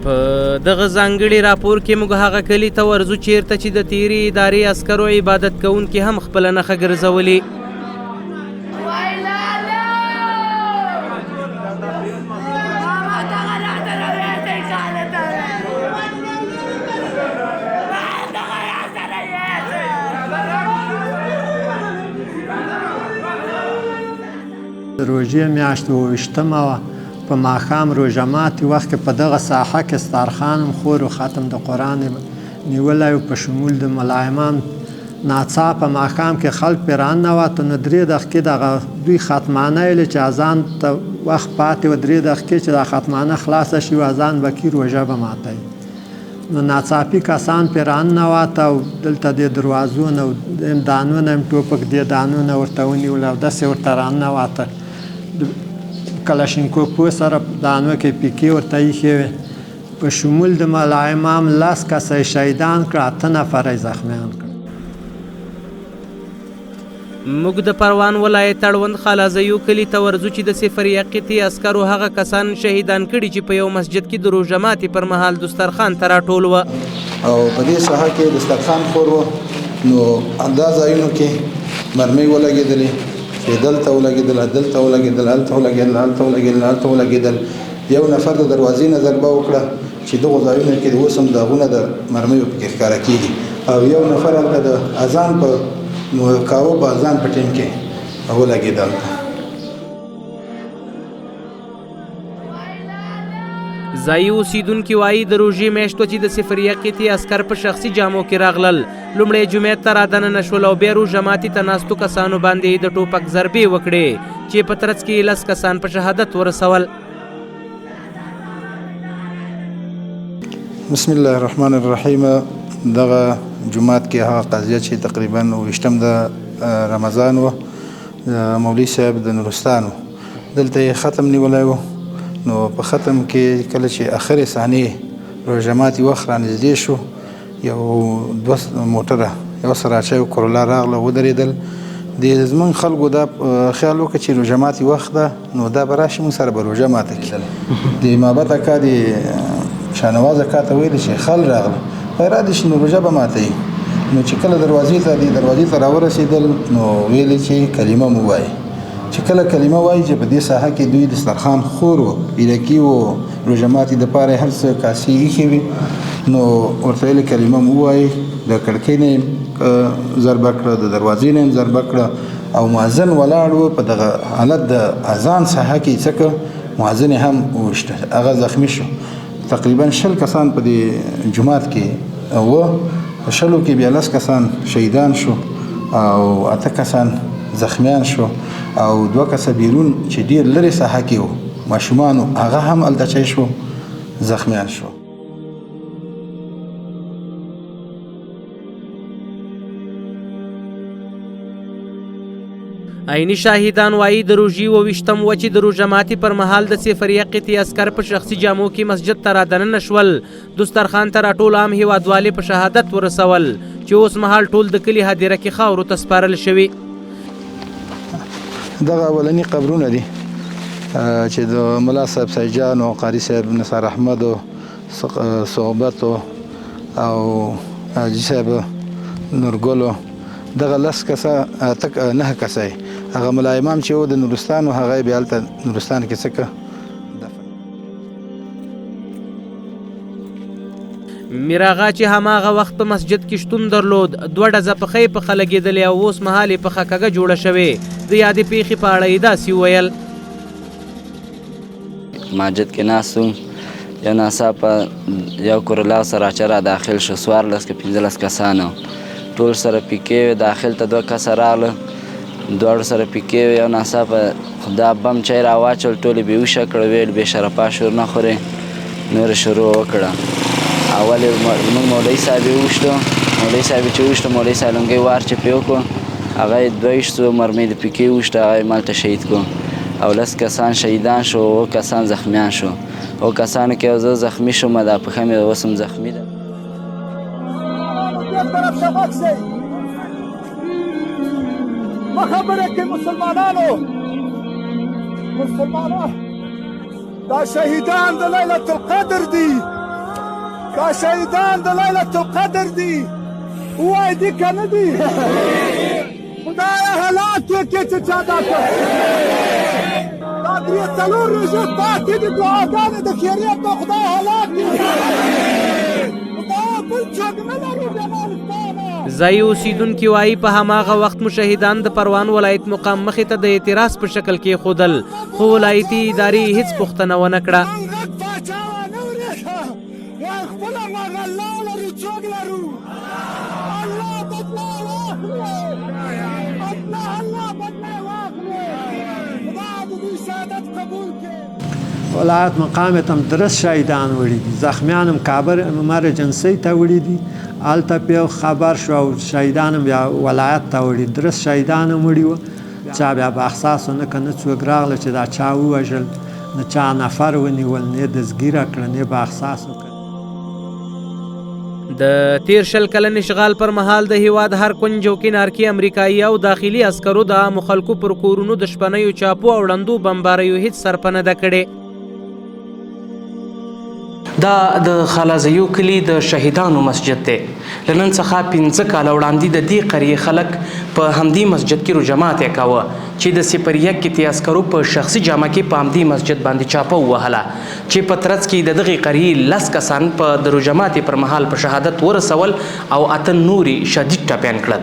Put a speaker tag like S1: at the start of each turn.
S1: په دغه ځانګړي راپور کې موږ هغه کلي ته ورځو چیرته چې د تیرې ادارې عسکرو عبادت کوونکي هم خپله نښه ګرځولې.
S2: روژې میاشت 27مه وه، په ماښام روژه ماتي وخت کې په دغه ساحه کې ستارخان هم خور و، ختم د قرآن یې نیولی و، په شمول د ملا امام. ناڅاپه ماښام کې خلک پرې راننوتل، نو 3 دقیقې دغه دوی ختمانه ویلې چې اذان ته وخت پاتې و، 3 دقیقې چې دا ختمانه خلاصه شي اذان به کي، روژه به ماتوي. نو ناڅاپي کسان پرې راننوته او دلته دې دروازو نه دانو نه هم ټوپک دې دانو نه ورته ونیول او داسې ورته راننوته، کلاشینکوفو سره دانو کې پیکې ورته ایښې وې. په شمول د ملا امام 10 کسه یې شهیدان کړه، 8 نفره یې زخمیان کړه.
S1: موږ د پروان ولایت اړوند خالازیو کلي ته ورځو چې د صفریه قطعې عسکرو هغه کسان شهیدان کړي چې په یو مسجد کې د روژه ماتې پر مهال دسترخوان ته راټول وه.
S3: او په دې ساحه کې دسترخوان خور و، نو همدا ځایونو کې مرمۍ ولګېدلې چې دلته ولګېدل، دلته ولګېدل، هلته ولګېدل، هلته ولګېدل، هلته ولګېدل. یو نفر د دروازې نه ضربه وکړه چې دغو ځایونو کې اوس هم داغونه د مرمیو پکې ښکاره کېږي، او یو نفر هلته د اذان په کاوه په اذان په ټیم کې ولګېد هلته.
S1: ځایي اوسیدونکي وایي د روژې میاشت وه چې د صفریه قطعې عسکر په شخصي جامو کې راغلل، لومړی جمعیت ته رادننه شول او بیا روژه ماتې ته ناستو کسانو باندې د ټوپک ضربې وکړې چې په ترڅ کې یې 10 کسان په شهادت ورسول.
S3: بسم الله الرحمن الرحیم. دغه جومات کې هغه قضیه چې تقریبا 28 د رمضان و، مولوي صاحب د نورستان و، دلته یې ختم نیولی و. نو په ختم کې کله چې اخرې ثانیې روژه ماتي وخت رانږدې شو، یو 2 موټره، یو سراچه یو کرولا راغله ودرېدل. د زمونږ خلکو دا خیال وکړ چې روژه ماتي وخت ده، نو دا به راشي موږ سره به روژه ماته کړي. د مابت اکا د شانواز اکا ته ویل چې خل راغله، وایي را دې شي نو روژه به ماتوي. نو چې کله دروازې ته دې دروازې ته راورسېدل، نو ویلې چې کلمه مو وایي. چې کله کلمه وایي چې په دې ساحه کې دوی دسترخوان خور و، پیرکي و، روژه ماتي دپاره یې هر څه کاسې ایښې وې، نو ورته ویلې کلمه مو ووایي. د کړکۍ نه یې ضربه کړه، د دروازې نه یې ضربه کړه، او مؤذن ولاړ و په دغه حالت د اذان ساحه کې څه که مؤذن یې هم وویشته، هغه زخمي شو. تقریبا 20 کسان په دې جومات کې و، په 20 کې بیا 10 کسان شهیدان شو او 8 کسان زخمیان شو، او 2 کسه بیرون چې ډېر لرې ساحه کې و ماشومانو، هغه هم هلته چی شو زخمیان شو.
S1: عیني شاهدان وایي د روژې 27 وه چې د روژه ماتې پر مهال د صفریه قطعې عسکر په شخصي جامو کې مسجد ته رادننه شول، دسترخوان ته راټول عام هیوادوال یې په شهادت ورسول چې اوس مهال ټول د کلي هدیره کې خاورو ته سپارل شوي.
S3: دغه اولني قبرونه دي چې د ملا صاحب سیجان او قاري صاحب نثار احمد او صحبت او حاجي صاحب نورګل دغه 10 کسه 9 کسه یې. هغه ملا امام چې و د نورستان و، هغه یې بیا هلته نورستان کې څه که دفن.
S1: میراغا چې هماغه وخت په مسجد کې شتون درلود، 2 ډزه پښه یې پښه لګېدلې او اوس مهال یې پښه کږه جوړه شوې. د یادې پېښې په اړه یې داسې وویل:
S4: مسجد کې ناست وم، یو ناڅاپه یو کرولا سراچه را داخل شو، 14 که 15 کسان وو، ټول سره پیکې وې. داخل ته 2 کسه راغله، دواړو سره پیکې وې. یو ناڅاپه خدا بم چای را واچول، ټول یې بېهوښه کړه، ویل بې شرفا شور نه خورې. نور یې شروع وکړه. اول یې زموږ مولوي صاحب یې وویشتو، مولوي صاحب یې چې وویشتو، مولوي صاحب لونګۍ وار چې پرې وکړو، هغه یې 22 مرمۍ د پیکې وویشته، هغه یې مالته شهید کړو. او 10 کسان شهیدان شو، 7 کسان زخمیان شو. 7 کسانو کې یو زه زخمي شوم، دا پښه مې اوس هم زخمي ده.
S5: خبره کې مسلمانانو، مسلمانان دا شهیدان د لیلة القدر دي. دا شهیدان د لیلة القدر دي، ووایه دي که نه دي؟ خدایه هلاک یې کړې چې چا دا دا درې څلور روژې پاتې دي، دعاګانې د خیریت ته خدای هلاک یې کړې. خدایه بل څوک نه لرو افغانستانه.
S1: ځايي اوسېدونکي وايي، په هماغه وخت مو شهیدان د پروان ولایت مقام مخې ته د اعتراض په شکل کېښودل، خو ولایتي ادارې یې هېڅ پوښتنه ونه کړه.
S2: ولایت مقام ته هم درس شهیدان وړي دي، زخمیان هم کابل ایمرجنسۍ ته وړي دي، هلته پې خبر شو او شهیدان هم بیا ولایت ته وړي، درس شهیدان هم وړي وو. چا بیا به احساس ونه کړ، نه څوک راغله چې دا چا ووژل، نه چا نفر ونیول، نه دستګیره کړه، نه به احساس وکړ.
S1: د تیر 20 کلن اشغال پر مهال د هیواد هر کنج او کنار کې امریکایي او داخلي عسکرو د عامو خلکو پر کورونو د شپنیو چاپو او ړندو بمباریو هیڅ سرپه نه ده کړې.
S6: دا د خالازیو کلي د شهیدانو مسجد دی. له نن څخه 5 کاله وړاندې د دې قریې خلک په همدې مسجد کې روژه ماتی کاوه چې د سپریک قطعې عسکرو په شخصي جامه کې په همدې مسجد باندې چاپه ووهله چې په ترڅ کې د دغې قریې 10 کسان په د روژه ماتې پر مهال په شهادت ورسول او 8 نور یې شدید ټپیان کړل.